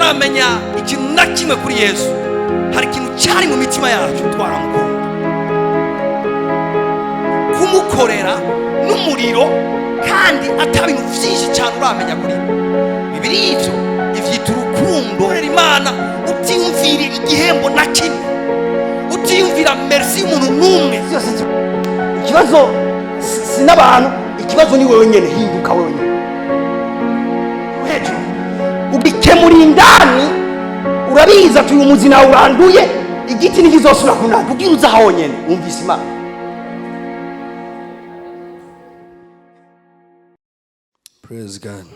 Tutaramenya ikintu na kimwe kuri Yesu, hari ikintu cyari mu mitima yacu, twaramukunda. Kumukorera n'umuriro kandi ata bintu byinshi cyane uramenya kuri we. Bibiri ivyo ivyita urukundo. Korera Imana utiyumvira igihembo na kimwe, utiyumvira merci y'umuntu n'umwe. Byose ikibazo si n'abantu, ikibazo ni wewe nyene. Hinduka wewe nyene hejuru, ugikemura indani. Urabizi ati uyu muzi nawe uranduye, igiti ntikizosubira kunanda kugira uza honyene wumvise Imana. Praise God.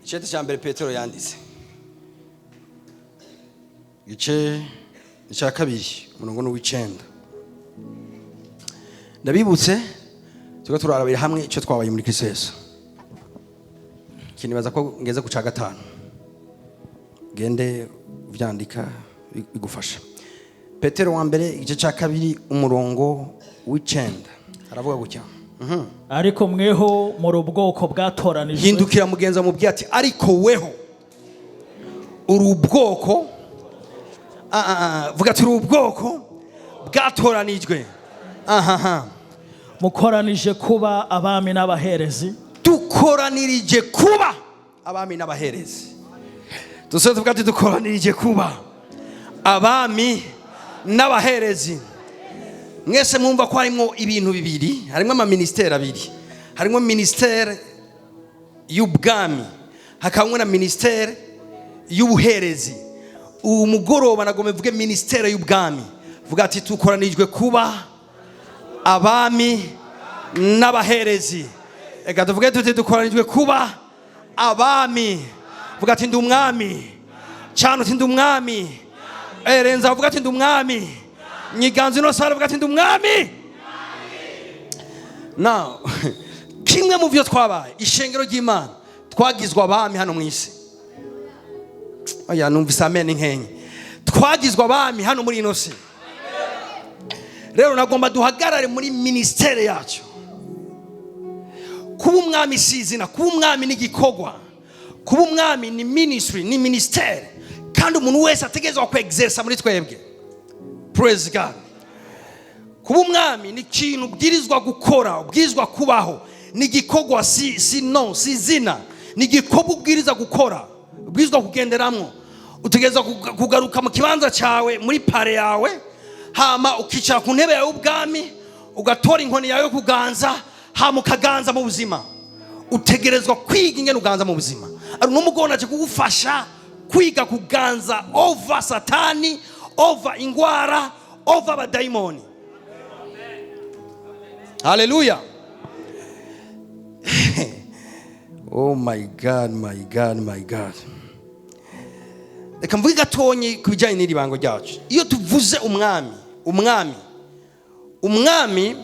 Icete cya mbere Petero yanditse, igice cya kabiri, umurongo ni uw'icenda. Ndabibutse, turiko turarabira hamwe icyo twabaye muri Kristo Yesu. Kinibaza ko ngeze ku ca gatanu, gende uvyandika bigufasha. Petero wa mbere, igice cya kabiri, umurongo w'icenda, aravuga gutya. Ariko mweho muri ubwoko bwatoranijwe. Hindukira mugenzi amubwira ati: "Ariko weho uri ubwoko." Vuga ati: "Uri ubwoko bwatoranijwe." Ahaha. Mukoranije kuba abami n'abaherezi. Dukoranirije kuba abami n'abaherezi. Dusore tuvuga ati: "Dukoranirije kuba abami n'abaherezi." Mwese mwumva ko harimo ibintu bibiri, harimo amaministeri abiri: harimo ministeri y'ubwami, hakabamo na ministeri y'ubuherezi. Uwo mugoroba nagomba mvuge ministeri y'ubwami. Vuga ati: "Tukoranijwe kuba abami n'abaherezi." Reka tuvuge tuti: "Dukoranijwe kuba abami." Vuga ati: "Ndi umwami." Cyane uti: "Ndi umwami." Renza, vuga ati: "Ndi umwami." Nyiganza ino sare, vuga ati: "Ndi umwami." Now, kimwe mu byo twabaye, ishengero ry'Imana, twagizwe abami hano mu isi. Oya, numvise amen nkenye. Twagizwe abami hano muri ino si. Rero nagomba duhagarare muri ministeri yacu. Kuba umwami si izina, kuba umwami ni igikorwa, kuba umwami ni ministry, ni ministeri, kandi umuntu wese ategerezwa kwexersa muri twebwe. Praise God. Kuba umwami ni ikintu ubwirizwa gukora, ubwirizwa kubaho, ni igikorwa, si no si izina, ni igikorwa ubwiriza gukora, ubwirizwa kugenderamwo. Utegerezwa kugaruka mu kibanza cyawe, muri palais yawe, hama ukicara ku ntebe yawe y'ubwami, ugatora inkoni yawe yo kuganza, hama ukaganza mu buzima. Utegerezwa kwiga ingene uganza mu buzima. Ari n'umugoroba aje kugufasha kwiga kuganza over Satani, over ingwara, over abadayimoni. Haleluya! Oh my God, my God, my God! Reka mvuge gatonyi ku bijyanye n'iri bango ryacu. Iyo tuvuze umwami, umwami, umwami,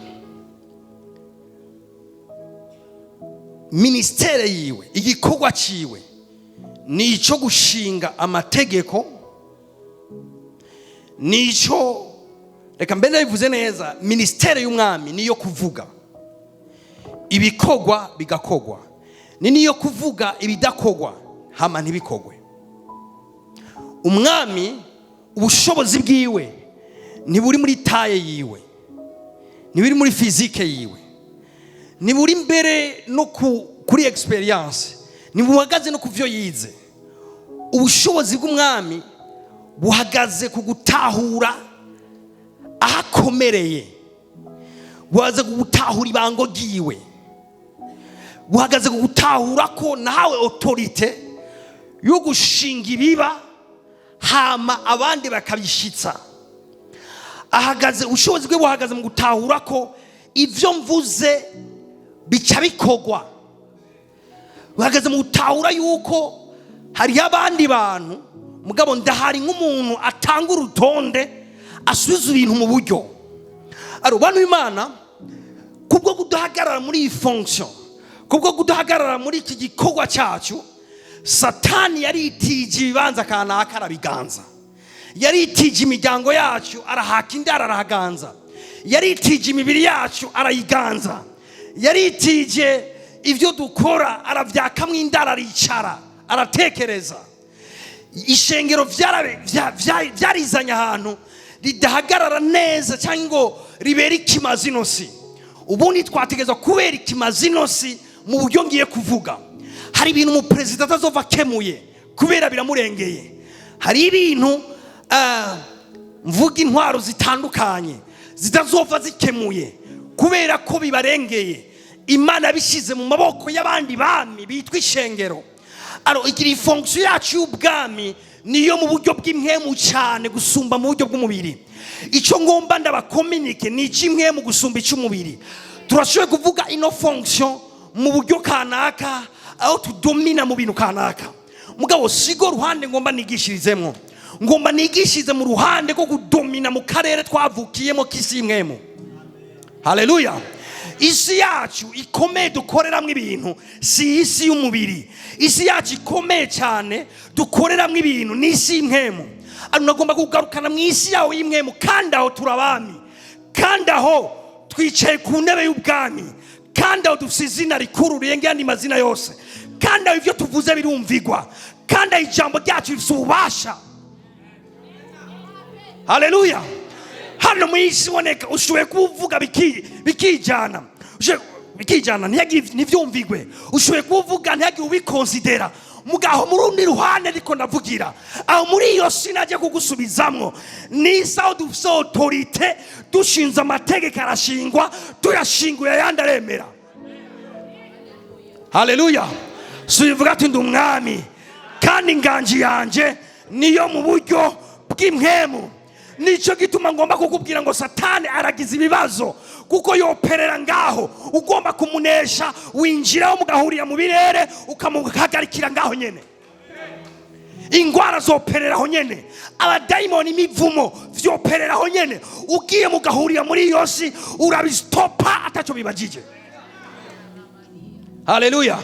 ministere yiwe, igikorwa ciwe ni icyo gushinga amategeko, ni icyo, reka mbe ndabivuze neza, ministere y'umwami niyo kuvuga ibikorwa bigakogwa, ni niyo kuvuga ibidakogwa hama ntibikogwe. Umwami, ubushobozi bwiwe ntiburi muri taille yiwe, ntiburi muri physique yiwe, ntiburi mbere no kuri expérience, ntibuhagaze no ku byo yize. Ubushobozi bw'umwami buhagaze ku gutahura aho akomereye, buhagaze ku gutahura ibango ryiwe, buhagaze ku gutahura ko nahawe autorité yo gushinga ibiba, hama abandi bakabishitsa. Ahagaze, ubushobozi bwe buhagaze mu gutahura ko ibyo mvuze bica bikogwa. Buhagaze mu gutahura yuko hariho abandi bantu, mugabo ndahari nk'umuntu atanga urutonde, asubiza ibintu mu buryo. Ari bantu b'Imana, kubwo kudahagarara muri iyi fonction, kubwo kudahagarara muri iki gikorwa cyacu, Satani yaritije ibibanza kanaka arabiganza, yaritije imiryango yacu arahaka indara arahaganza, yaritije imibiri yacu arayiganza. Yaritije ibyo dukora, arabyakamwo indara, aricara, aratekereza. Ishengero vyarizanye ahantu ridahagarara neza cyangwa ngo ribere ikimazi ino si. Ubundi twategerezwa kubera ikimazi ino si mu buryo ngiye kuvuga. Hari ibintu umuperezida atazova akemuye kubera biramurengeye. Hari ibintu, mvuga intwaro zitandukanye zitazova zikemuye kubera ko bibarengeye. Imana yabishyize mu maboko y'abandi bami bitwa ishengero. Alors, igira fonction yacu y'ubwami niyo mu buryo bw'impwemu cyane gusumba mu buryo bw'umubiri. Icyo ngomba ndabakominike ni icy'impwemu gusumba icy'umubiri. Turashoboye kuvuga ino fonction mu buryo kanaka, aho tudomina mu bintu kanaka. Mugabo sigo ruhande ngomba nigishirizemo. Ngomba nigishirize mu ruhande rwo kudomina mu karere twavukiyemo k'isi y'impwemu. Haleluya! Isi yacu ikomeye dukoreramo ibintu si isi y'umubiri. Isi yacu ikomeye cyane dukoreramo ibintu ni isi y'impwemu. Nagomba kugarukana mu isi yawe y'impwemu. Kandi aho turabami, kandi aho twicaye ku ntebe y'ubwami, kandi aho dufite izina rikuru rirenga ayandi mazina yose, kandi aho ibyo tuvuze birumvigwa, kandi aho ijambo ryacu rifite ububasha. Haleluya! Hano mu isi iboneka ushoboye kuvuga bikijyana. Bikijyana, ntibyumvigwe. Ushoboye kuvuga ntihagire ubikonsidera. Mugaho mu rundi ruhande ariko ndavugira aho muri iyo si najya kugusubizamwo, ni isaho dufite autorité. Dushinze amategeko arashingwa, tuyashinguye ayandi aremera. Haleluya! Subivuga ati: "Ndi umwami kandi inganji yanjye niyo mu buryo bw'impwemu." Nicyo gituma ngomba kukubwira ngo Satani aragize ibibazo kuko yoperera ngaho. Ugomba kumunesha, winjiraho mugahurira mu birere, ukamuhagarikira ngaho nyene. Ingwara zopereraho nyene, abadayimoni, imivumo vyopereraho nyene. Ugiye mugahurira muri iyo si, urabisitopa atacyo bibagije. Haleluya!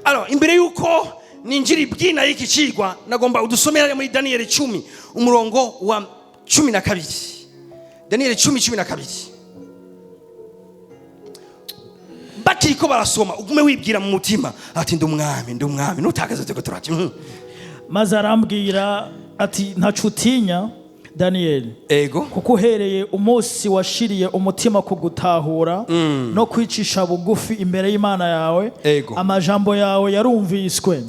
Alors, imbere yuko ninjira ibwina y'iki cigwa, nagomba udusomera muri Daniyeli 10, umurongo wa 12. Daniyeli 10, 12. Bakiriko barasoma, ugume wibwira mu mutima ati: "Ndi umwami, ndi umwami." Nutakaze turiko turaca. Maze arambwira ati: "Ntaco utinya, Daniyeli, kuko uhereye umunsi washiriye umutima ku gutahura no kwicisha bugufi imbere y'Imana yawe, amajambo yawe yarumviswe,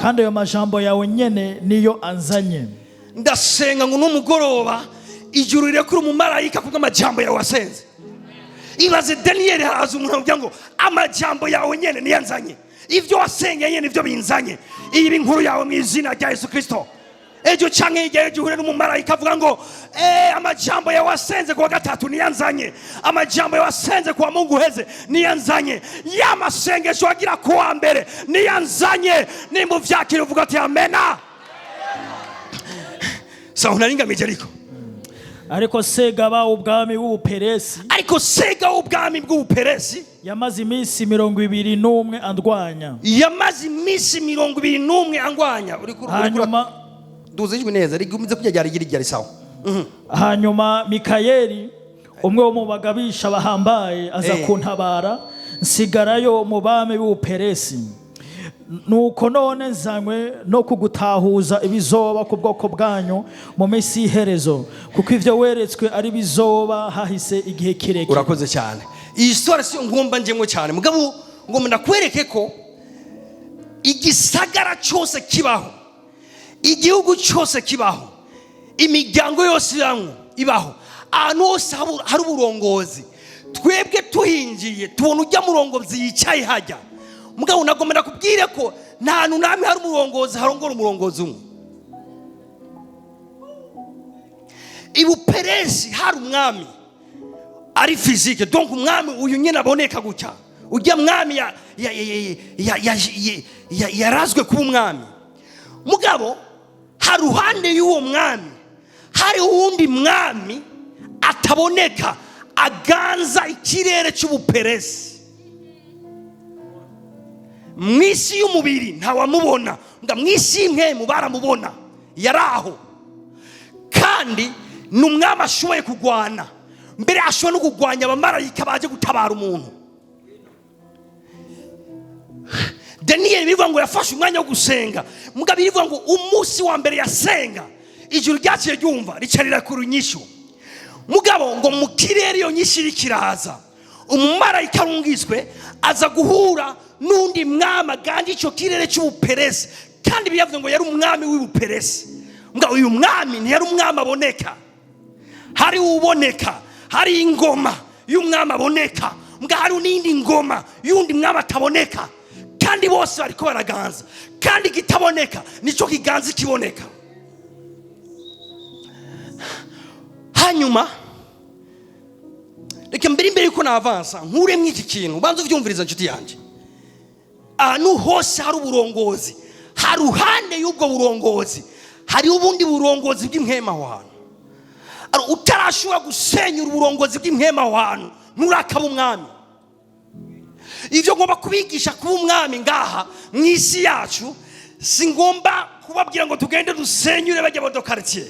kandi ayo majambo yawe nyene niyo anzanye." Ndasenga ngo n'umugoroba ijuru rirekure umumarayika kubw'amajambo yawe wasenze. Ibaze, Daniyeli, haraza umuntu avuga ngo: "Amajambo yawe nyene niyo anzanye. Ibyo wasengeye nyene nibyo binzanye." Iyi inkuru yawe mu izina rya Yesu Kirisito. Ejo canke hirya y'ejo uhure n'umumarayika avuga ngo: "Amajambo yawe wasenze kuwa gatatu niyo anzanye. Amajambo yawe wasenze kuwa Mungu uheze niyo anzanye. Ya masengesho wagira kuwa mbere niyo anzanye." Nimba uvyakira, uvuga ati: "Amena." Sawa, naringamije ariko. Ariko segaba ubwami bw'Ubuperesi Ariko sega w'ubwami bw'Ubuperesi yamaze iminsi 21 andwanya. Yamaze iminsi 21 angwanya. Hanyuma Duze ijwi neza, rigumize kujya ryari ryari. Sawa. Hanyuma Mikayeli, umwe wo mu bagabisha bahambaye, aza kuntabara, nsigarayo mu bami b'Ubuperesi. Nuko none nzanywe no kugutahuza ibizoba ku bwoko bwanyu mu minsi y'iherezo, kuko ivyo weretswe ari bizoba hahise igihe kirekire. Urakoze cyane. Iyi story siyo ngomba njemwo cyane, mugabo ngomba ndakwereke ko igisagara cyose kibaho, igihugu cyose kibaho, imiryango yose ibamwo ibaho, ahantu hose hari uburongozi. Twebwe tuhinjiye tubona ujya murongozi yicaye hajya. Mugabo nagomba ndakubwire ko nta hantu namwe hari umurongozi harongora umurongozi umwe. Ibuperesi hari umwami ari physique, donc umwami uyu nyine aboneka gutya, ujya mwami yarazwe kuba umwami. Mugabo haruhande y'uwo mwami hari uwundi mwami ataboneka aganza ikirere cy'Ubuperesi. Mu isi y'umubiri ntawamubona, ngo mu isi y'impwemu baramubona, yari aho. Kandi ni umwami ashoboye kurwana, mbere ashoboye no kurwanya abamarayika baje gutabara umuntu. Daniyeli bivuga ngo yafashe umwanya wo gusenga. Mugabo bivuga ngo umunsi wa mbere yasenga, ijuru ryaciye ryumva, rica rirakura inyishu. Mugabo ngo mu kirere iyo nyishu iriko iraza, umumarayika arungitswe aza guhura n'undi mwami aganje icyo kirere cy'Ubuperesi. Kandi biyavuze ngo yari umwami w'Ubuperesi. Mugabo uyu mwami ntiyari umwami aboneka. Hari uboneka, hari ingoma y'umwami aboneka, mbwa hari n'indi ngoma y'undi mwami ataboneka. Kandi bose bariko baraganza, kandi ikitaboneka nicyo kiganza ikiboneka. Hanyuma reka mbere imbere yuko navansa nkuremo iki kintu, ubanza uvyumviriza, nshuti yanjye. Ahantu hose hari uburongozi, hari ruhande y'ubwo burongozi hari ubundi burongozi bw'impwema. Aho hantu utarashobora gusenyura uburongozi bw'impwema, aho hantu nturakaba umwami. Ibyo ngomba kubigisha kuba umwami ngaha mu isi yacu, si ngomba kubabwira ngo tugende dusenyure bajya bo quartier,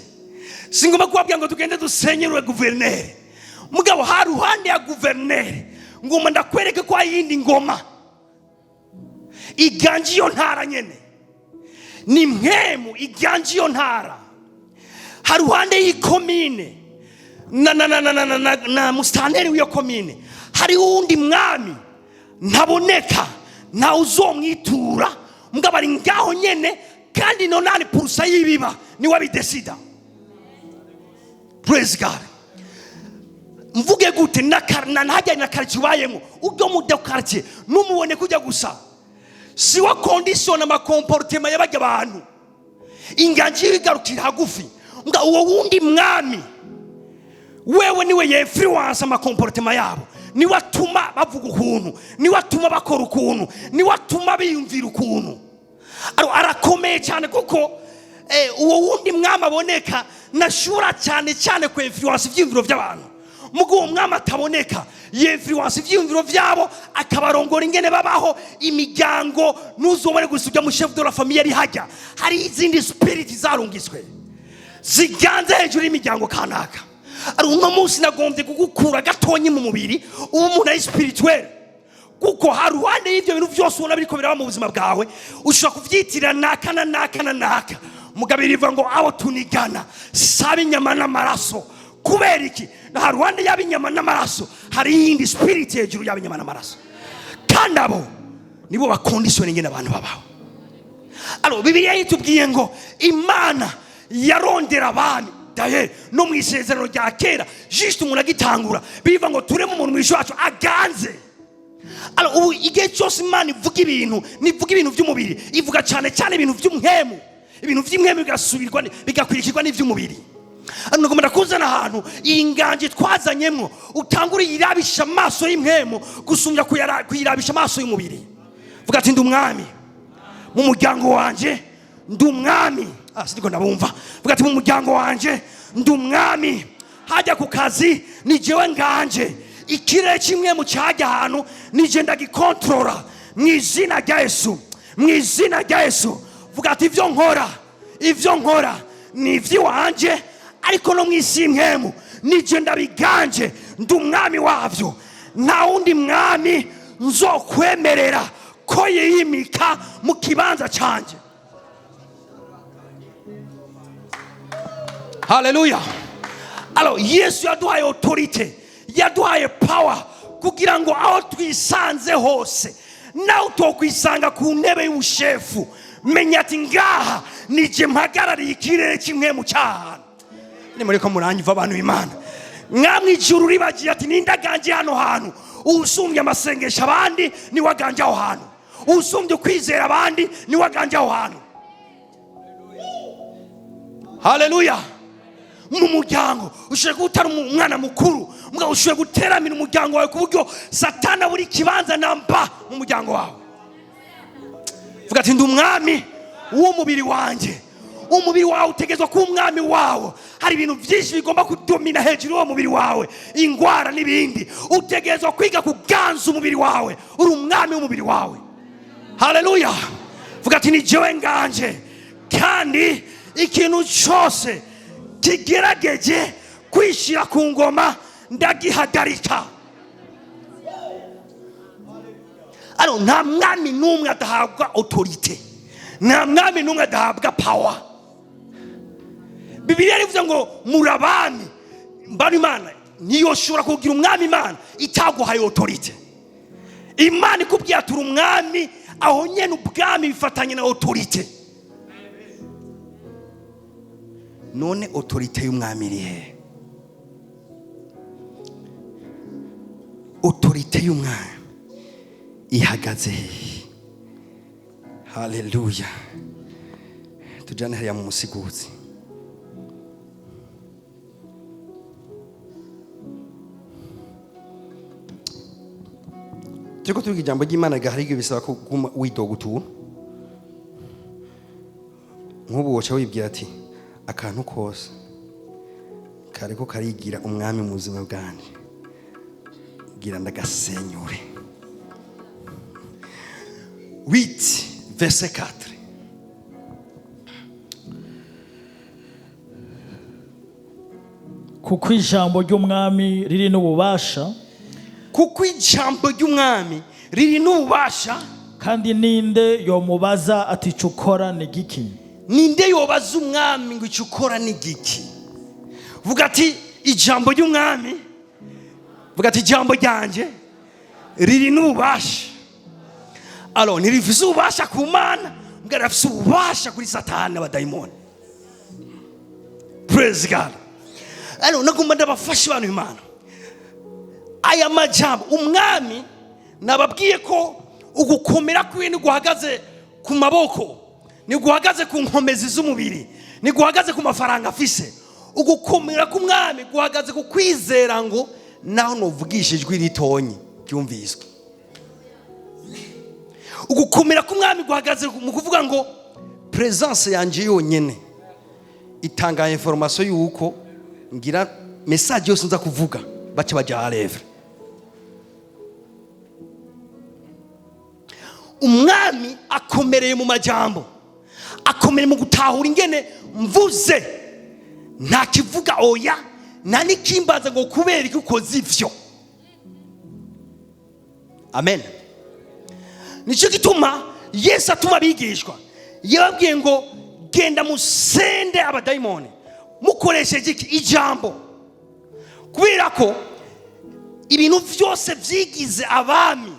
si ngomba kubabwira ngo tugende dusenyure guverineri. Mugabo hari ruhande ya guverineri, ngomba ndakwereke ko hari iyindi ngoma iganje iyo ntara nyene, ni mpwemu iganje iyo ntara. Hari ruhande y'ikomine na musitanteri w'iyo komine, hari uwundi mwami ntaboneka, ntawe uzomwitura. Mugabo ari ngaho nyene, kandi 90% y'ibiba niwe abidesida. Praise God. Mvuge gute? Ntajyanye na quartier ubayemo, ujya mu de quartier numubone kujya gusa, si wa condition ama comportement y'abajya abantu. Inganji yigarukira hagufi nga uwo wundi mwami wewe niwe y'influence ama comportement yabo, niwe atuma bavuga ukuntu, niwe atuma bakora ukuntu, niwe atuma biyumvira ukuntu. Arakomeye cyane, kuko uwo wundi mwami aboneka nashobora cyane cyane ku influence ibyiyumviro by'abantu. Mugo uwo mwami ataboneka y'influence ibyiyumviro byabo, akabarongora ingene babaho imiryango. Ntuzobone gusa ujya mu chef de la famille ari hajya, hari izindi spirit zarungiswe ziganze hejuru y'imiryango kanaka. Ari uno munsi nagombye kugukura gatonyi mu mubiri, ubu umuntu ari spirituel, kuko hari ruhande y'ibyo bintu byose ubona biriko biraba mu buzima bwawe, ushobora kubyitirira naka na naka na naka. Mugabo rivuga ngo abo tunigana saba inyama n'amaraso. Kubera iki? Nta ruhande y'ab'inyama n'amaraso, hari iyindi spirit hejuru y'ab'inyama n'amaraso, kandi abo nibo bakondisiyona ingene abantu babaho. Alors, Bibiliya yitubwiye ngo Imana yarondera abami. Daye no mu Isezerano rya Kera, juste umuntu agitangura, biva ngo tureme umuntu mu ishusho yacu aganze. Alors, ubu igihe cyose Imana ivuga ibintu, nivuga ibintu by'umubiri, ivuga cyane cyane ibintu by'umwemu. Ibintu by'umwemu bigasubirwa, bigakurikirwa n'iby'umubiri. Hano ngomba kuzana ahantu iyi nganji twazanyemwo, utangure uyirabisha amaso y'imwemu gusumbya kuyirabisha amaso y'umubiri. Vuga ati: "Ndi umwami mu muryango wanje, ndi umwami." Ah, siniko ndabumva. Vuga ati: "Mu muryango wanje ndi umwami, hajya ku kazi ni jewe nganje, ikirere kimwe mu cyajya ahantu nije ndagikontorora mu izina rya Yesu, mu izina rya Yesu." Vuga ati: "Ibyo nkora, ibyo nkora ni iby'iwanje, ariko no mu isi y'imwemu nije ndabiganje, ndi umwami wabyo. Nta wundi mwami nzokwemerera ko yiyimika mu kibanza cyanjye." Haleluya. Alors, Yesu yaduhaye autorité, yaduhaye power, kugira ngo aho twisanze hose, nawe utokwisanga ku ntebe y'ubushefu, menya ati: "Ngaha nije mpagarariye ikirere kimwe mu cyahantu." Ni muri ko murangiva, abantu b'Imana? Mwamwe ijuru ribagiye ati: "Nindaganje hano hantu?" Usumbye amasengesho abandi niwe aganje aho hantu, usumbye ukwizera abandi niwe aganje aho hantu. Haleluya. Mu muryango ushobora kuba utari umwana mukuru, mugabo ushobora guteramira umuryango wawe ku buryo Satana buri kibanza namba mu muryango wawe. Vuga ati: "Ndi umwami w'umubiri wanjye." Umubiri wawe utegerezwa kuba umwami wawo. Hari ibintu byinshi bigomba kudomina hejuru y'uwo mubiri wawe, ingwara n'ibindi. Utegerezwa kwiga kuganza umubiri wawe. Uri umwami w'umubiri wawe. Haleluya. Vuga ati: "Ni jewe nganje, kandi ikintu cyose kigerageje kwishyira ku ngoma ndagihagarika." Aro nta mwami n'umwe adahabwa autorité, nta mwami n'umwe adahabwa power. Bibiliya rivuze ngo murabami mbana Imana niyoshobora kugira umwami Imana itaguhaye autorité. Imana ikubwiye ati uri umwami, aho nyene ubwami bifatanye na autorité. None autorité y'umwami iri he? Autorité y'umwami ihagaze hehe? Haleluya. Tujane hariya mu musiguzi. Turiko tuvuga ijambo ry'Imana gahari, bisaba ko guma widoga utuntu. Nk'ubu woca wibwira ati akantu kose kariko karigira umwami mu buzima bwanjye, gira ndagasenyure. 8 verset 4. Kuko ijambo ry'umwami riri n'ububasha, kuko ijambo ry'umwami riri n'ububasha, kandi ninde yomubaza ati ico ukora ni giki? Ninde yobaza umwami ngo icyo ukora ni giki? Vuga ati ijambo ry'umwami, vuga ati ijambo ryanjye riri n'ububasha. Alors ntirifise ububasha ku Mana, mbwa rirafise ububasha kuri Satani n'abadayimoni. Praise God. Alors nagomba ndabafasha abantu Imana. Aya majambo umwami nababwiye ko ugukomera kwiwe ntiguhagaze ku maboko, ntiguhagaze ku nkomezi z'umubiri, ntiguhagaze ku mafaranga afise. Ugukomera k'umwami guhagaze ku kwizera ngo naho nuvugisha ijwi ritonyi ryumviswe. Ugukomera k'umwami guhagaze mu kuvuga ngo presence yanje yonyene itanga information yuko ngira message yose nza kuvuga bace baja à l'œuvre. Umwami akomereye mu majambo, akomereye mu gutahura ingene mvuze nta kivuga oya, nta n'ikimbaza ngo kubera iki ukoze ivyo. Amen. Nicyo gituma Yesu atuma abigishwa, yababwiye ngo genda musende abadayimoni mukoresheje iki? Ijambo. Kubera ko ibintu vyose vyigize abami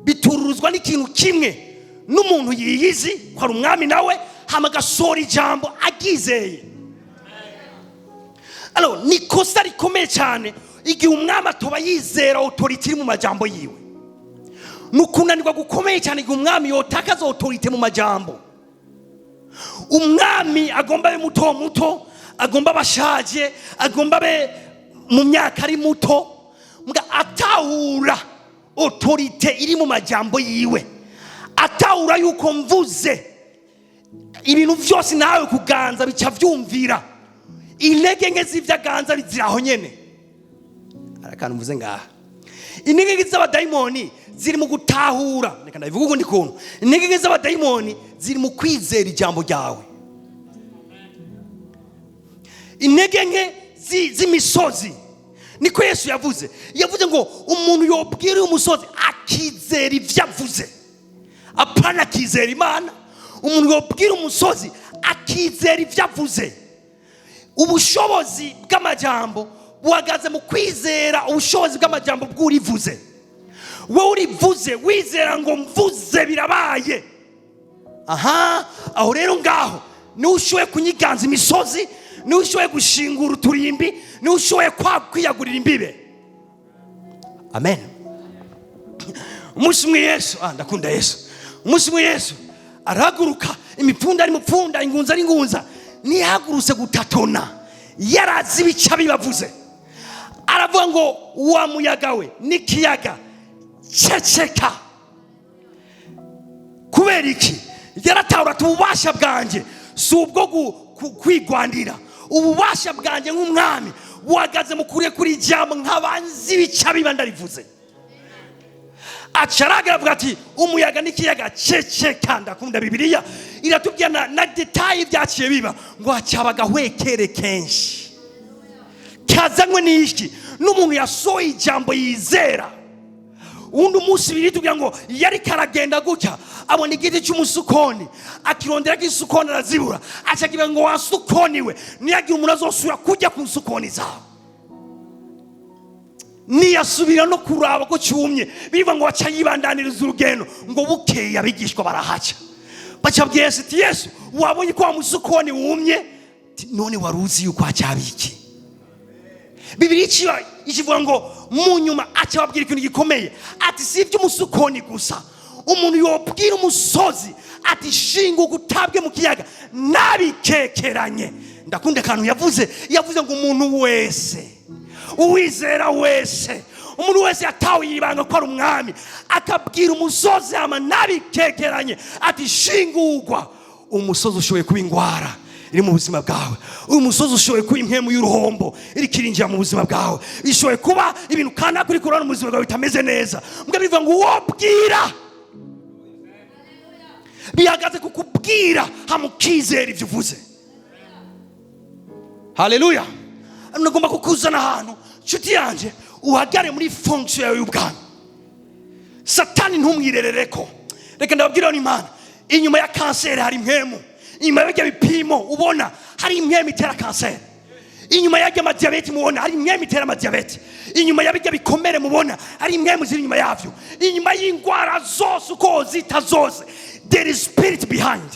bituruzwa n'ikintu kimwe, n'umuntu yiyizi ko ari umwami nawe hama agasohora ijambo agizeye. Alors ni kosa rikomeye cyane igihe umwami atoba yizera autorité iri mu majambo yiwe. Ni ukunanirwa gukomeye cyane igihe umwami yotakaza autorité mu majambo. Umwami agomba abe muto muto, agomba abashaje, agomba abe mu myaka ari muto, mbwa atahura autorité iri mu majambo yiwe, atahura yuko mvuze ibintu vyose nawe kuganza bica vyumvira, intege nke z'ivyo aganza biziraho nyene. Hari akantu mvuze ngaha, intege nke z'abadayimoni ziri mu gutahura, reka ndabivuga ukundi kuntu, intege nke z'abadayimoni ziri mu kwizera ijambo ryawe. Intege nke z'imisozi, niko Yesu yavuze, yavuze ngo umuntu yobwira uyu musozi akizera ivyo avuze, apana akizera Imana. Umuntu yobwira umusozi akizera ivyo avuze. Ubushobozi bw'amajambo buhagaze mu kwizera ubushobozi bw'amajambo bw'urivuze. Wowe urivuze wizera ngo mvuze birabaye. Aha, aho rero ngaho niwe ushoboye kunyiganza imisozi, niwe ushoboye gushingura uturimbi, niwe ushoboye kwiyagurira imbibe. Amen. Umunsi umwe Yesu, ndakunda Yesu. Umunsi umwe Yesu arahaguruka, imipfunda ari mupfunda, ingunza ari ingunza, ntihagurutse gutatona, yarazi ibica bibavuze. Aravuga ngo wa muyaga we n'ikiyaga ceceka. Kubera iki? Yaratahura ati ububasha bwanjye si ubwo kwigwanira, ububasha bwanjye nk'umwami buhagaze mu kurekura ijambo nkabanzi ibica biba ndarivuze. Acaraga aravuga ati umuyaga n'ikiyaga ceceka. Ndakunda Bibiliya iratubwira na detail byaciye biba, ngo hacaba agahwekere kenshi kazanywe n'iki? N'umuntu yasohoye ijambo yizera. Uwundi umunsi biri tubwira ngo yari karagenda gutya, abona igiti cy'umusukoni, akirondera isukoni arazibura, acagira ngo: "Wa sukoni we, niyagira umuntu azosubira kujya ku nsukoni zawe." Niyasubira no kuraba ko cyumye. Bivuga ngo baca yibandaniriza urugendo. Ngo bukeye abigishwa barahaca, baca babwira Yesu ati: "Yesu, wabonye ko wa musukoni wumye?" Ati: "None wari uzi yuko hacyaba iki?" Bibiri ikivuga ngo mu nyuma aca ababwira ikintu gikomeye, ati: "Si iby'umusukoni gusa, umuntu yobwira umusozi ati: 'Shinguka utabwe mu kiyaga,' nabikekeranye." Ndakunda akantu yavuze. Yavuze ngo umuntu wese, uwizera wese, umuntu wese yatawe ibanga ko ari umwami, akabwira umusozi ama nabikekeranye ati: "Shingurwa." Umusozi ushoboye kuba ingwara iri mu buzima bwawe, uyu musozi ushoboye kuba impemu y'uruhombo iri kirinjira mu buzima bwawe, ishoboye kuba ibintu kanaka uri kurabona mu buzima bwawe bitameze neza. Mbwa bivuga ngo uwo bwira bihagaze ku kubwira, hamukizera ibyo uvuze. Haleluya! Nagomba kukuzana ahantu, nshuti yanjye, uhagare muri fonction yawe y'ubwami. Satani ntumwirerere ko. Reka ndababwira n'Imana, inyuma ya kanseri hari impwemu. Inyuma y'ibyo bipimo ubona hari impwemu itera kanseri. Inyuma y'ajya amadiyabete mubona hari impwemu itera amadiyabete. Inyuma y'abijya bikomere mubona hari impwemu ziri inyuma yabyo. Inyuma y'indwara zose uko zita zose, there is spirit behind.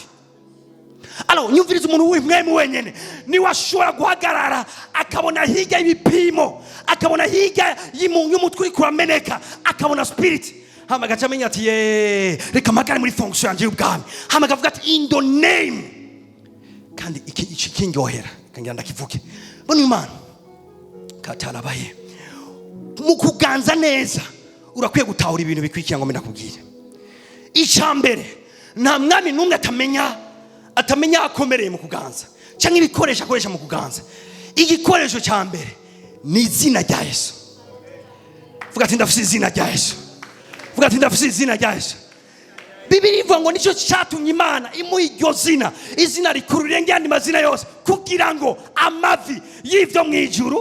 Alors nyumviriza, umuntu w'impwemu wenyine niwe ashobora guhagarara akabona hirya y'ibipimo, akabona hirya y'umutwe uri kurameneka, akabona spirit, hama agaca amenya ati: "Ye, reka mpagare muri fonction yanjye y'ubwami." Hama akavuga ati: "In the name." Kandi iki kindyohera kangira ndakivuge. Mbona Imana katarabaye mu kuganza neza, urakwiye gutahura ibintu bikurikira ngo ndakubwire. Icya mbere, nta mwami n'umwe atamenya akomereye mu kuganza cyangwa ibikoresho akoresha mu kuganza. Igikoresho cya mbere ni izina rya Yesu. Vuga ati: "Ndafite izina rya Yesu." Vuga ati: "Ndafite izina rya Yesu." Bibiri ivuga ngo nicyo cyatumye Imana imuha iryo zina, izina rikuru rirengera andi mazina yose, kugira ngo amavi y'ibyo mu ijuru,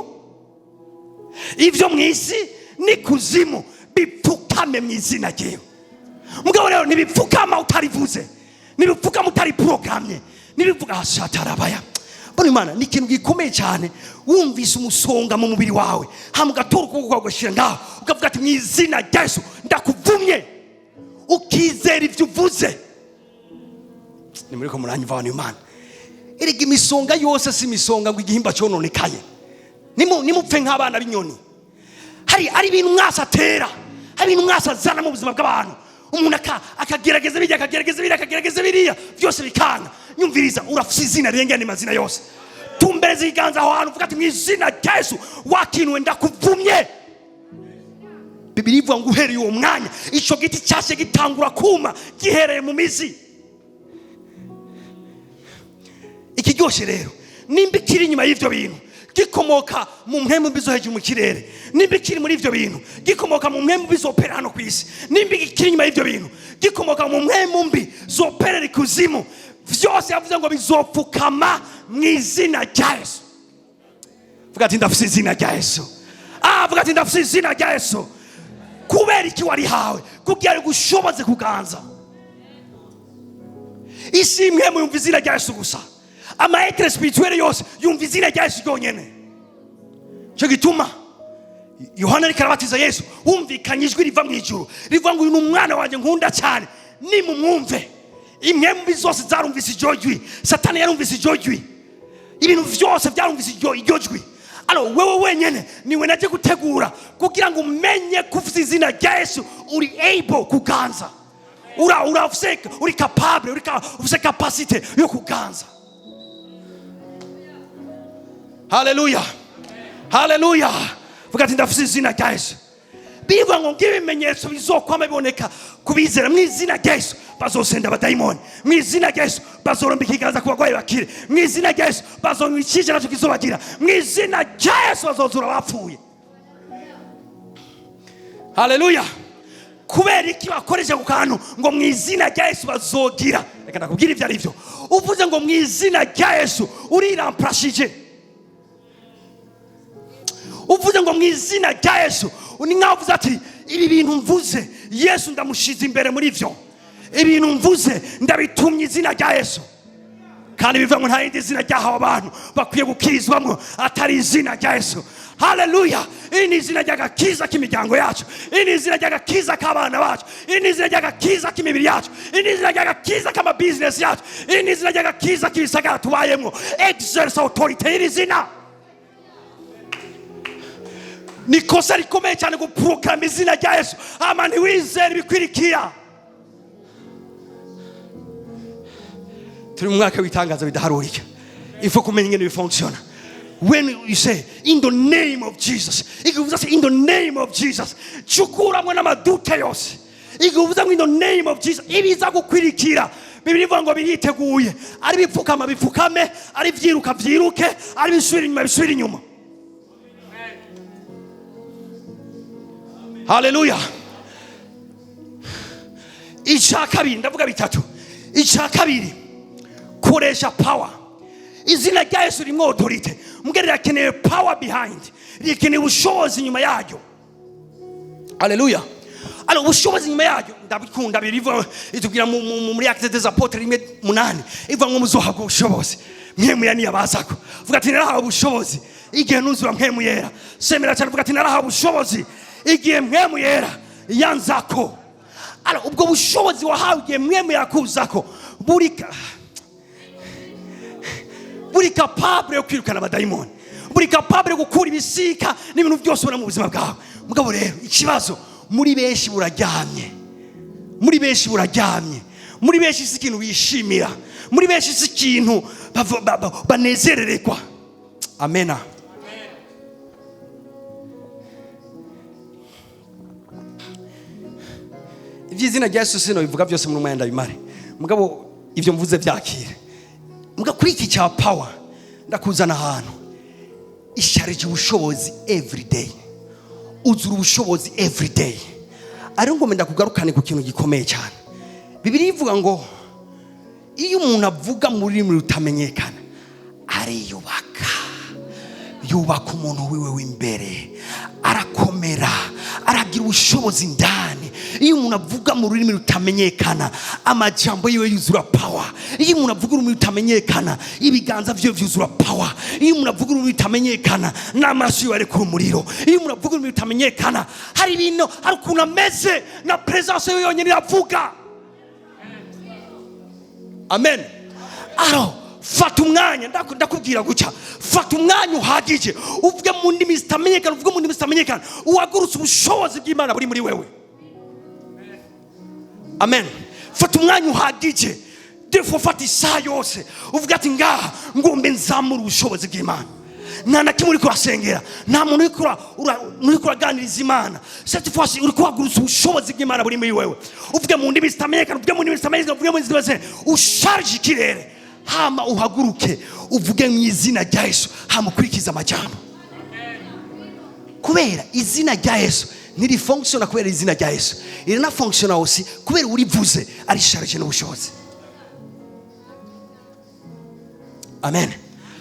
ibyo mu isi n'ikuzimu bipfukame mu izina ryewe. Mugabo rero ntibipfukama utarivuze, ntibipfukama utari porogamye, ntibivuga ashatarabaya. Mbona Imana ni ikintu gikomeye cyane. Wumvise umusonga mu mubiri wawe, hama ugatora ukuboko kwawe ugashyira ngaho, ukavuga ati: "Mu izina rya Yesu ndakuvumye," ukizera ibyo uvuze. Ni muri ko muranyumva, abantu? Imana erega imisonga yose si imisonga ngo igihimba cyononekaye. Nimupfe nk'abana b'inyoni. Hari ari ibintu mwasi atera, hari ibintu mwasi azana mu buzima bw'abantu. Umuntu akagerageza biriya, akagerageza biriya, akagerageza biriya, byose bikanga. Nyumviriza, urafite izina rirengera andi mazina yose. Tumbereza ikiganza aho hantu, uvuga ati: "Mu izina rya Yesu, wakinuwe, ndakuvumye." Bibiri ivuga ngo uhereye uwo mwanya icyo giti cyashye gitangura kuma gihereye mu mizi. Ikiryoshye rero, nimba ikiri inyuma y'ibyo bintu gikomoka mu mpwemu mbi zo hejuru mu kirere, nimba ikiri muri ibyo bintu gikomoka mu mpwemu mbi zopera hano ku isi, nimba ikiri inyuma y'ibyo bintu gikomoka mu mpwemu mbi zoperera ikuzimu, byose yavuze ngo bizopfukama mu izina rya Yesu. Vuga ati: "Ndafite izina rya Yesu." Ah, vuga ati: "Ndafite izina rya Yesu." Kubera iki warihawe? Kugira ngo ushoboze kuganza isi. Imwe yumva izina rya Yesu gusa, ama êtres spirituels yose yumva izina rya Yesu ryonyene. Cyo gituma Yohana ariko arabatiza Yesu, wumvikanye ijwi riva mu ijuru rivuga ngo: "Uyu ni umwana wanjye nkunda cyane, nimumwumve." Impwemu zose zarumvise iryo jwi, Satani yarumvise iryo jwi, ibintu byose byarumvise iryo jwi. Alors wewe wenyene niwe najye gutegura kugira ngo umenye ko ufite izina rya Yesu, uri able kuganza, ura urafise, uri capable, ufise capacité yo kuganza. Haleluya, haleluya! Vuga ati: "Ndafise izina rya Yesu." Bivuga ngo ngibimenyetso bizokwama biboneka kubizera: mu izina rya Yesu bazosenda abadayimoni, mu izina rya Yesu bazoromba ikiganza ku barwayi bakire, mu izina rya Yesu bazonywa ikije nacyo kizobagira, mu izina rya Yesu bazozura abapfuye. Haleluya! Kubera iki bakoresha ku kantu ngo mu izina rya Yesu bazogira? Reka ndakubwira ibyo ari byo. Uvuze ngo mu izina rya Yesu, uriramprashije. Uvuze ngo mu izina rya Yesu, ni nkaho uvuze ati Ibi bintu mvuze, Yesu ndamushize imbere muri vyo. Ibintu mvuze ndabitumye izina rya Yesu. Kandi bivuga ngo nta rindi zina ryahawe abantu bakwiye gukirizwamo atari izina rya Yesu. Haleluya! Iri ni izina ry'agakiza k'imiryango yacu, iri ni izina ry'agakiza k'abana bacu, iri ni izina ry'agakiza k'imibiri yacu, iri ni izina ry'agakiza k'amabizinesi yacu, iri ni izina ry'agakiza k'ibisagara tubayemo. Exerce autorité y'iri zina. Ni ikosa rikomeye cyane guproclama izina rya Yesu ama ntiwizere ibikwirikiya. Turi mu mwaka w'itangazo bidaharurika. Ifo kumenya ingene bifunctiona. When you say in the name of Jesus, igihe uvuze in the name of Jesus, cukuramwo n'amadute yose. Igihe uvuze ngo in the name of Jesus, ibiza gukwirikira Bibiliya ivuga ngo biriteguye, ari bipfukama bipfukame, ari vyiruka vyiruke, ari bisubira inyuma bisubira inyuma. Haleluya. Icya kabiri, ndavuga bitatu. Icya kabiri, koresha power. Izina rya Yesu rimwe autorité, mbwe rirakeneye power behind, rikeneye ubushobozi inyuma yaryo. Haleluya. Alors ubushobozi inyuma yaryo ndabikunda. Biriva itubwira muri Actes des Apôtres 1:8, ivuga ngo muzohabwa ubushobozi Mpwemu Yera niyabazako. Vuga ati narahawe ubushobozi igihe nuzura Mpwemu Yera. Semera cyane, vuga ati narahawe ubushobozi igihe Mpwemu Yera yanzako. Alors ubwo bushobozi wahawe igihe Mpwemu yakuzako buri capable yo kwirukana abadayimoni, buri capable yo gukura ibisika n'ibintu byose ubona mu buzima bwawe. Mugabo rero ikibazo, muri benshi buraryamye, muri benshi buraryamye, muri benshi si ikintu bishimira, muri benshi si ikintu banezerererwa. Amena. Iby'izina rya Yesu sino bivuga byose muri umwenda bimare, mugabo ibyo mvuze byakire. Mugabo kuri iki cya power ndakuzana ahantu isharije ubushobozi everyday, uzura ubushobozi everyday. Ariko ngomba ndakugarukane ku kintu gikomeye cyane. Bibiliya ivuga ngo iyo umuntu avuga mu rurimi rutamenyekana ariyubaka, yubaka umuntu wiwe w'imbere, arakomera, aragira ubushobozi indani. Iyo umuntu avuga mu rurimi rutamenyekana amajambo yiwe yuzura power. Iyo umuntu avuga ururimi rutamenyekana ibiganza vyiwe vyuzura power. Iyo umuntu avuga ururimi rutamenyekana n'amaso yiwe arekura umuriro. Iyo umuntu avuga ururimi rutamenyekana hari ibintu, hari ukuntu ameze na presence yiwe yonyine iravuga. Amen. Alors fata umwanya, ndakubwira gutya, fata umwanya uhagije uvuge mu ndimi zitamenyekana, uvuge mu ndimi zitamenyekana, uhagurutse ubushobozi bw'Imana buri muri wewe. Amen. Fata umwanya uhagije, defo fata isaha yose uvuge ati ngaha ngombe nzamura ubushobozi bw'Imana. Nta na kimwe uri kurasengera, nta muntu uri kuraganiriza Imana. Cette fois uri kuhagurutsa ubushobozi bw'Imana buri muri wewe, uvuge mu ndimi zitamenyekana, uvuge mu ndimi zitamenyekana, uvuge mu ndimi zitamenyekana, usharje ikirere, hama uhaguruke uvuge mu izina rya Yesu, hama ukurikize amajambo. Kubera izina rya Yesu ntirifonctiona kubera izina rya Yesu, irinafonctiona aussi kubera urivuze ari charge n'ubushobozi. Amen.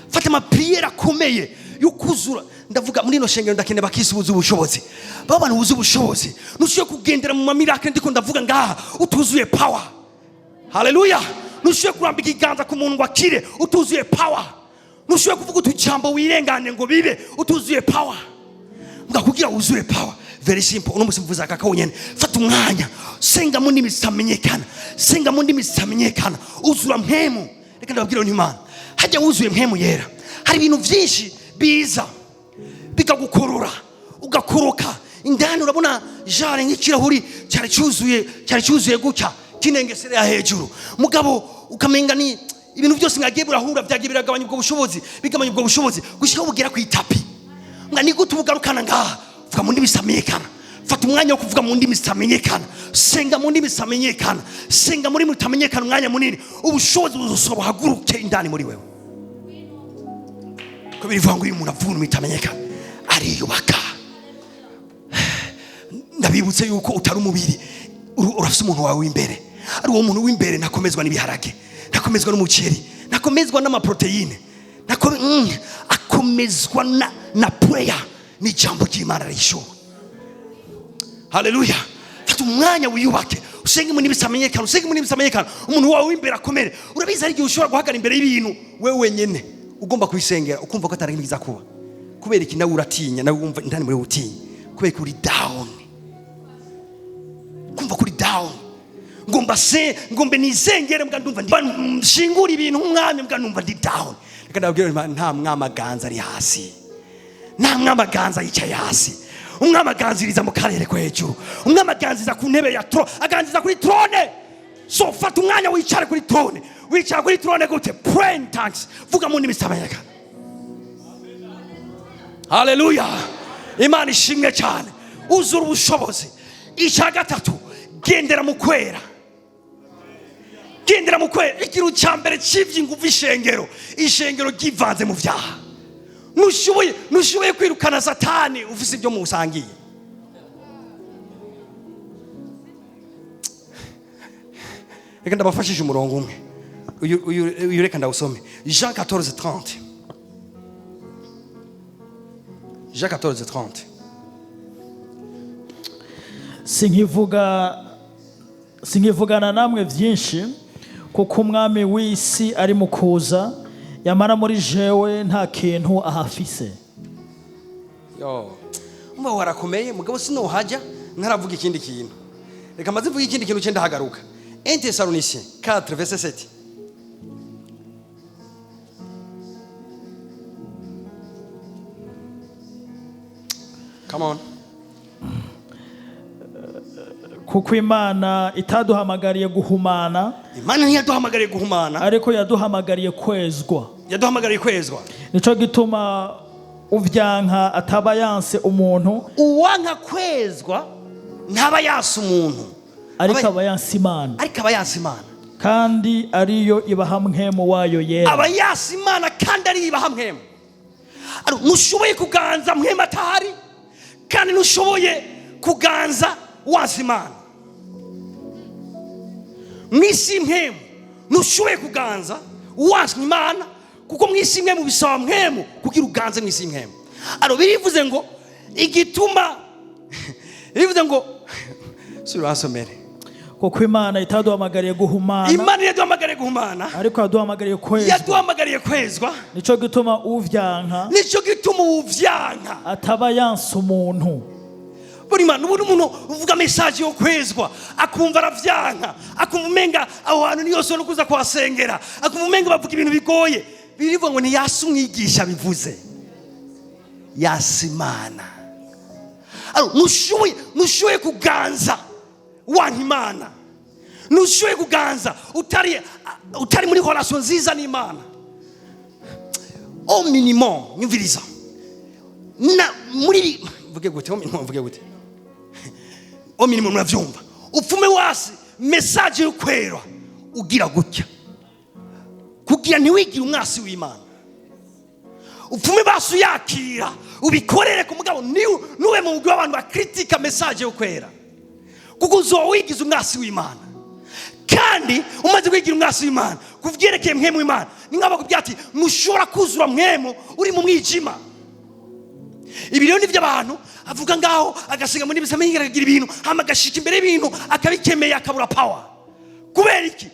Fata amapriere akomeye yo kuzura. Ndavuga muri ino shengero ndakeneye bakisubuza ubushobozi. Baba bantu buzuye ubushobozi, ntushoboye kugendera mu mamiracle ndiko ndavuga ngaha utuzuye power. Haleluya. Ntushoboye kurambika ikiganza ku muntu ngo akire utuzuye power. Ntushoboye kuvuga utujambo wirengane ngo bibe utuzuye power. Ngakubwira wuzuye power. Very simple. Uno musi mvuza kaka wenyene. Fata umwanya, senga mu ndimi zitamenyekana, senga mu ndimi zitamenyekana, uzura mpemu. Reka ndababwire n'Imana, hajya wuzuye mpemu yera, hari ibintu byinshi biza bikagukurura ugakoroka indani. Urabona jare nk'ikirahuri cyari cyuzuye, cyari cyuzuye gutya kinengeserera hejuru, mugabo ukamenga ni ibintu byose mwagiye burahura byagiye biragabanya ubwo bushobozi, bigabanya ubwo bushobozi gushika bugera ku itapi. Mwa ni gute ubugarukana ngaha? Vuga mu ndimi zitamenyekana, fata umwanya wo kuvuga mu ndimi zitamenyekana, senga mu ndimi zitamenyekana, senga muri mutamenyekana umwanya munini, ubushobozi buzosoba buhaguruke indani muri wewe. Ko birivuga ngo uyu muntu avuga ururimi rutamenyekana ariyubaka. Ndabibutse yuko utari umubiri, urafise umuntu wawe w'imbere. Ari uwo muntu w'imbere ntakomezwa n'ibiharage, ntakomezwa n'umuceri, ntakomezwa n'amaproteine, akomezwa na prayer n'ijambo ry'Imana rishobora. Haleluya. Fata umwanya wiyubake, usenge mu n'ibisamenyekana, usenge mu n'ibisamenyekana, umuntu wawe w'imbere akomere. Urabizi, hari igihe ushobora guhagarara imbere y'ibintu wewe wenyene ugomba kubisengera, ukumva ko atari biza kuba. Kubera iki? Nawe uratinya, nawe wumva indani muri wowe utinya. Kubera ko uri down, kumva kuri down. Ngomba se ngombe nizengere, mbwa ndumva nshingura ibintu nk'umwami, mbwa numva ndi down. Reka ndababwire, nta mwamaganza ari hasi, nta mwamaganza yicaye hasi. Umwami aganziriza mu karere ko hejuru, umwami aganziriza ku ntebe ya trône, aganziriza kuri trône. So fata umwanya wicare kuri trône. Wicara kuri trône gute? Pray in tongues, vuga mu ndimi zitamenyekana. Haleluya, Imana ishimwe cyane. Uzura ubushobozi. Icya gatatu, gendera mu kwera, gendera mu kwera. Ikintu cya mbere cy'ivyo ingufu, ishengero, ishengero ryivanze mu byaha. Ntushoboye kwirukana Satani ufise ibyo musangiye. Reka ndabafashije umurongo umwe uyu, reka ndawusome. Jean 14:30, Jean 14:30. Sinkivugana namwe byinshi, kuko umwami w'isi ari mu kuza, yamara muri jewe nta kintu ahafise. Yo, umva, warakomeye mugabo. Sinohajya ntaravuga ikindi kintu. Reka maze mvuge ikindi kintu, cyenda hagaruka. 1 Thessaloniciens 4 verset 7. Come on. Kuko Imana itaduhamagariye guhumana, Imana ntiyaduhamagariye guhumana, ariko yaduhamagariye kwezwa. Yaduhamagariye kwezwa. Nico gituma uvyanka ataba yanse umuntu, Uwanka kwezwa ntaba yasa umuntu, ariko aba yanse Imana, ariko aba yasa Imana, kandi ariyo ibaha mpwemu wayo yera. Aba yasa Imana kandi ariyo ibaha mpwemu. Ntushoboye kuganza mpwemu atahari, kandi ntushoboye kuganza wasa Imana. Mu isi mpwemu ntushoboye kuganza wasa Imana, kuko mu isi mpwemu bisaba mpwemu kugira uganze mu isi mpwemu. Aro birivuze ngo igituma, birivuze ngo, subira wasomere. Kuko Imana itaduhamagariye guhumana, Imana yaduhamagariye guhumana, ariko yaduhamagariye kwezwa. Yaduhamagariye kwezwa. Nico gituma uvyanka Nicyo gituma uvyanka ataba yanse umuntu, Buri mana ubu umuntu uvuga message yo kwezwa akumva aravyanka, akumva umenga aho hantu niyo so no kuza kuhasengera, akumva umenga bavuga ibintu bigoye. Birivuga ngo ntiyasi umwigisha bivuze, yasi Imana. Aro ntushoboye kuganza wanka Imana, ntushoboye kuganza utari muri relation nziza n'Imana. Au minimum, nyumviriza, na muri mvuge gute? Au minimum, mvuge gute? Au minimum, muravyumva, upfume wasi message yo kwera ugira gutya kugira ntiwigire umwasi w'Imana. Upfume basi uyakira, ubikorere ku mugabo, nube mu mugwi w'abantu bakritika message yo kwera, kuko uzoba wigize umwasi w'Imana. Kandi umaze kwigira umwasi w'Imana ku vyerekeye mpwemu w'Imana, ni nk'aho bakubwira ati ntushobora kuzura mpwemu uri mu mwijima. Ibi rero nibyo abantu avuga ngaho, agasiga muri bisamenyera, akagira ibintu, hama agashika imbere y'ibintu akabikemeye, akabura power. Kubera iki?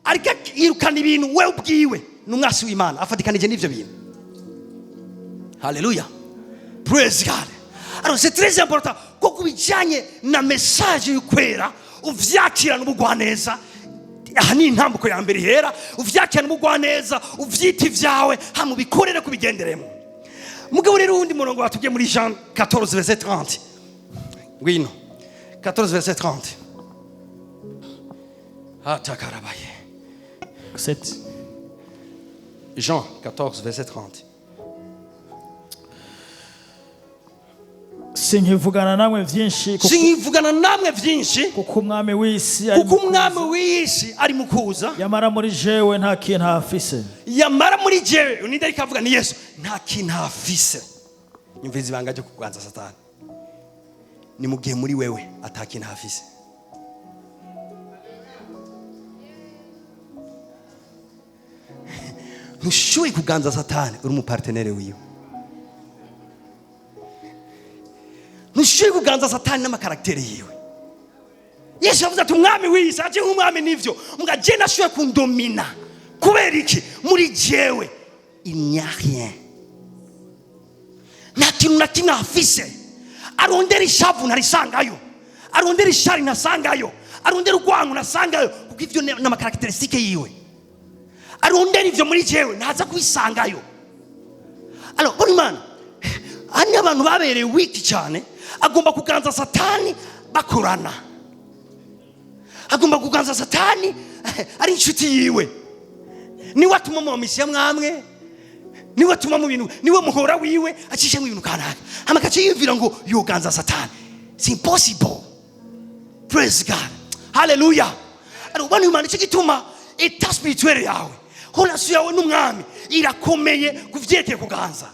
Ariko yirukana ibintu, we ubwiwe ni umwasi w'Imana, afatikanije n'ivyo bintu. Haleluya, praise God. Alors c'est très important ko kubijyanye na message y'ukwera uvyakirana ubugwaneza. Aha ni intambuko ya mbere ihera. Uvyakirana ubugwaneza, uvyita ivyawe, hama ubikorere kubigenderemo. Mugabo rero uwundi murongo watubwiye muri Jean 14 verset 30, ngwino, 14 verset 30, hatakarabaye. 7. Jean 14 verset 30. Sinkivugana namwe byinshi Sinkivugana namwe vyinshi, kuko umwami w'isi ari kuko mu umwami kuza. w'isi ari mu kuza. Yamara muri jewe nta kintu ahafise. Yamara muri jewe, ninde ariko avuga? Ni Yesu. Nta kintu afise. Nyumviriza, ibanga ryo kuganza Satani ni mu gihe muri wewe ata kintu afise. Ntushoboye kuganza Satani uri umupartenaire wiwe. Ntushoboye kuganza Satani n'ama caractère yiwe. Yesu yavuze ati: "Umwami w'isi aje nk'umwami." Nivyo, mbwa je nashoboye kundomina. Kubera iki? Muri jewe il n'y a rien, nta kintu na kimwe afise. Arondera ishavu ntarisangayo, arondera ishari ntasangayo, arondera urwango ntasangayo, kuko ivyo ni ama caractéristiques yiwe. Arondera ivyo muri jewe, ntaza kubisangayo. Alors, bona Imana, hano abantu babereye weak cyane. Agomba kuganza Satani bakorana, agomba kuganza Satani ari inshuti yiwe. Niwe atuma mu misiya mwamwe, niwe atuma mu bintu, niwe muhora wiwe acishemo ibintu kanaka, hama agaca yiyumvira ngo yoganza Satani. It's impossible. Praise God, haleluya. Ariko ubona Imana, icyo gituma état spirituel yawe, relation yawe n'Umwami irakomeye ku vyerekeye kuganza.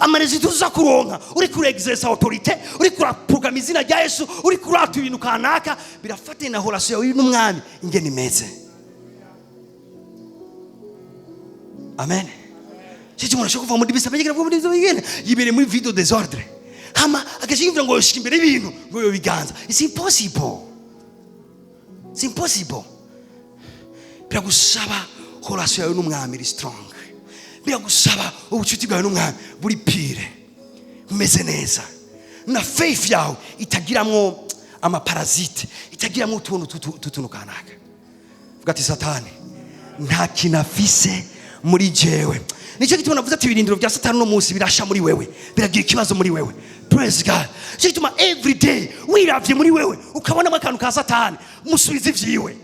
Ama résultats uza kuronka uri kuri exercer autorité, uri kurapurugama izina rya Yesu, uri kurata ibintu kanaka, birafatanye na relation yawe n'Umwami ingene imeze. Amen. Cyo umuntu ashobora kuva muri bisa, abagira muri ibyo bigenda yibereye muri vie de désordre, hama agaca yumvira ngo yoshika imbere y'ibintu ngo yobiganza. It's impossible, it's impossible. Biragusaba relation yawe n'Umwami iri strong, biragusaba ubucuti bwawe n'Umwami buri pure, bumeze neza, na faith yawe itagiramwo ama parasites, itagiramwo utuntu tutuntu kanaka. Vuga ati: "Satani nta kintu afise muri jewe." Nicyo gituma navuze ati ibirindiro bya Satani uno munsi birasha muri wewe, biragira ikibazo muri wewe. Praise God. Nicyo gituma every day wiravye muri wewe ukabonamo akantu ka Satani, musubiza ivyiwe.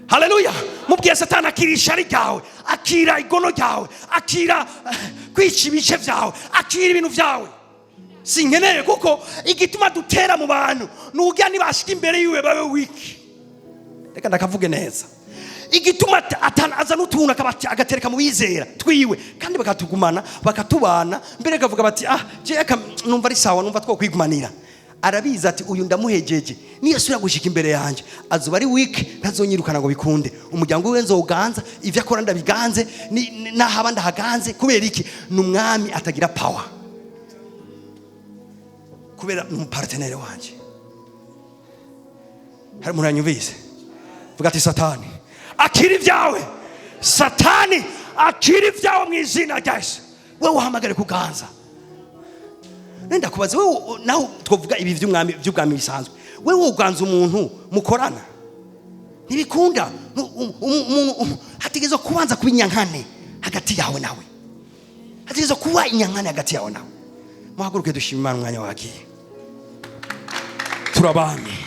Haleluya. Mubwiye Satani: "Akira ishari ryawe, akira igono ryawe, akira kwica ibice byawe, akira ibintu byawe, sinkeneye." Kuko igituma dutera mu bantu ni uburyo nibashika imbere yiwe babe weak. Reka ndakavuge neza. Igituma azana utuntu agatereka mu bizera twiwe, kandi bakatugumana, bakatubana mbere, akavuga bati: "Ah, je numva ari sawa, numva twokwigumanira." Arabizi ati: "Uyu ndamuhejeje, niyasubira gushika imbere yanjye azoba ari weak, ntazonyirukana ngo bikunde. Umuryango wiwe nzowuganza, ivyo akora ndabiganze, nahaba ndahaganze." Kubera iki? Ni umwami atagira power, kubera ni umu partenaire wanje. Hari umuntu yanyumvise? Vuga ati: "Satani, akira ibyawe. Satani, akira ibyawe mu izina rya Yesu." Wewe uhamagare kuganza. Nenda kubaza wewe, nawe twavuga ibi by'umwami, by'ubwami bisanzwe, wewe uganza umuntu mukorana? Ntibikunda. Umuntu hategerezwa kubanza kuba inyankane hagati yawe nawe, hategerezwa kuba inyankane hagati yawe nawe. Muhaguruke dushima Imana, umwanya wagiye. Turabami.